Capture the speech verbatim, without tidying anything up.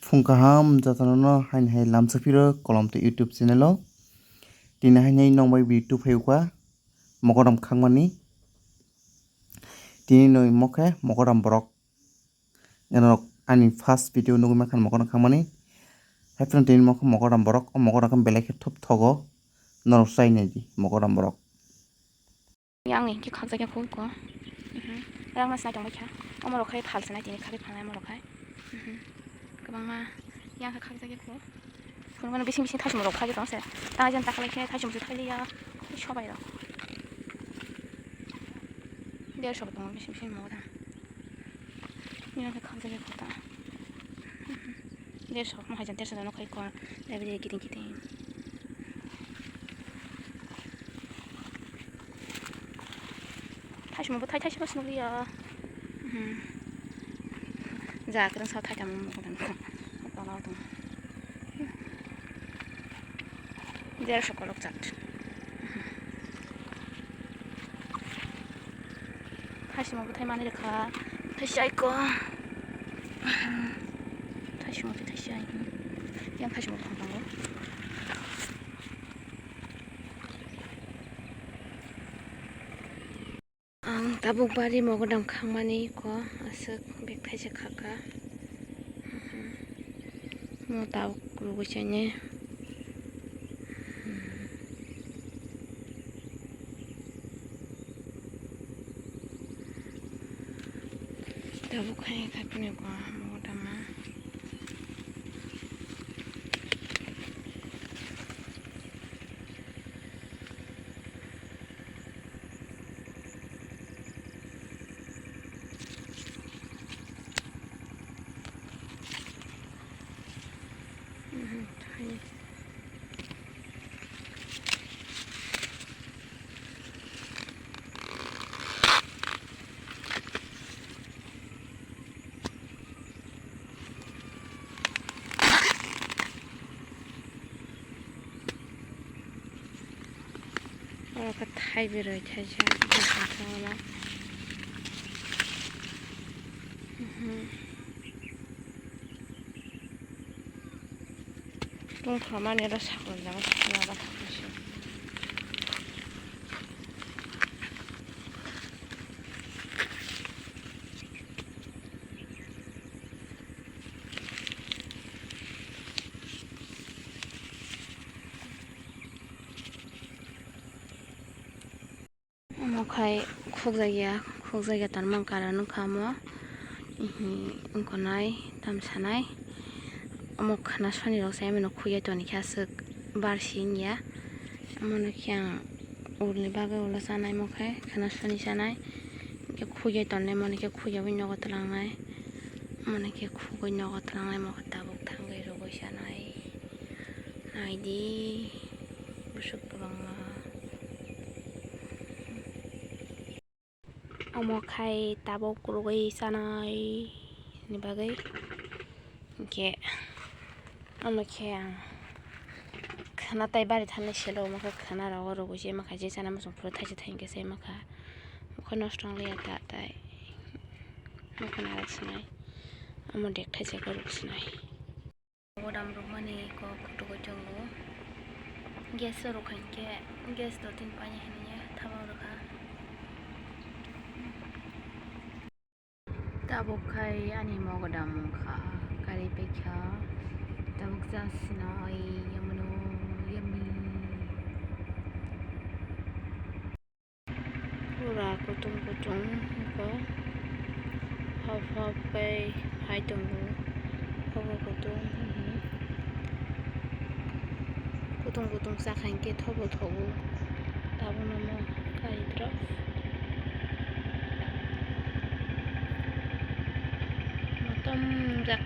Phung kaham jotono no haini hai lamsa phiro kolom tei YouTube channel o. Tini haini nong bai video phai ukha mogodam khangmani. Tini noi mokhe mogodam borok. Norok ani first video nugwi mankha mogodam khangmani. Hai phano tini mokhe mogodam borok, o mogodam khe belai khe thop thogo. Norok chai nai di mogodam borok. Yang ni hingke khakjak ya kho ko. Mhm. Rang mas nai tong bai kha. Omo rok khai phal sanai tini khari phalnai omo rok khai. Mhm. Kwbangma yang khe khakjak ya kho. Phunukmano bising bising thaichung rok khai tong se. Tang jen takhwlai khe thaichung se thai liya. Sobai rok. Derso tong bising bising mo da. Yang khe khakjak ya kho ta. Mhm. Derso mo hai jan derso no khai ko. Library kiting kiting. Thaisimo bo thai thaisimo swnam liya. Mhm. Ja, kwrwngsa thai tamo mokol tamo. Tola tong. Derso kolok chat. Thaisimo bo thai mani rekha. Thaisai ko. Thaisimo bo thaisai. Yang thaisimo thang tango. Ang tabuk bari mogodam khangmani ko aswk bag thaisa khaka. Mo tabuk rwgwi chaine. Tabuk khai khai phunukgo mogodama. Oro khe thai berwi thaisa. Mhm. Tungthormani oro sakol jaga thangma ba thangma se. Omo khai khukjakya, khukjakya tonmani karon wngkha omo, wngkha nai tamsa nai. Omo khwna soni rok se amino khukya tonikhe aswk bar si wngya. Omono khe ang ulni bagwi ulo chanai omo khai khwna soni chanai. Hwnkhe khukya tonle omono khe khukya bai nogo twlangnai. Omono khe khugwi nogo twlangnai omo khe tabuk thangwi rwgwi chanai. Naidi bwswk kwbangma. Omo khai tabuk rwgwi chanai ni bagwi hinkhe omo khe ang khwna tai bari thani selo omo khe khwna rogo rwgwi se makha je chana muchung phuru thaisa thaisa khe se makha mokhe nosto wng liya ta tai mokhe narwk sinai omo dek thaisa khe rwk sinai. Bodam rwmani kok kutugwi tongo. Gas o rwkha hinkhe gas do tin pani hinwi thaba rwkha. Tabuk khai ani mogodam wngkha, kari paikha. Tabuk chasina oi yamono yummy. Pura kutung kutung wngkha. Hap hap khe hai tongo. Obo kutung, mhm. Kutung kutung chakha hinkhe thobo thogo. Tabukno omo kaitorok motom jak.